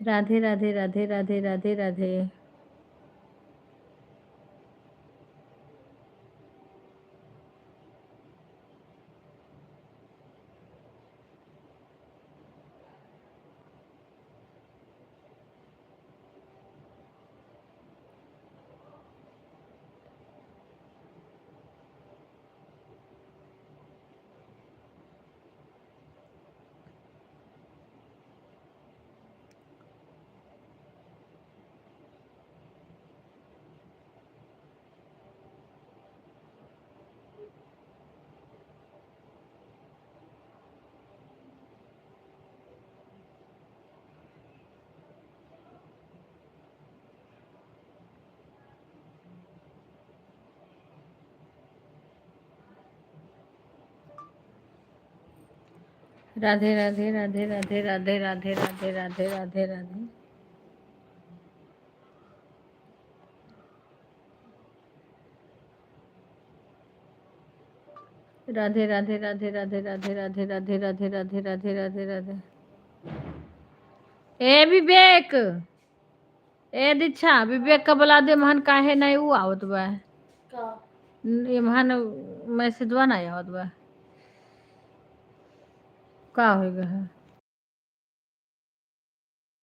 राधे राधे राधे राधे राधे राधे। राधे राधे राधे राधे राधे राधे राधे राधे राधे राधे। राधे राधे राधे राधे राधे राधे राधे राधे राधे राधे राधे राधे। ए विवेक, ए दीक्षा, विवेक का बोला दे महन काहे नहीं ऊ आवत बा। का? ये महन मैसेजवा नहीं आवत बा। का हो गया है?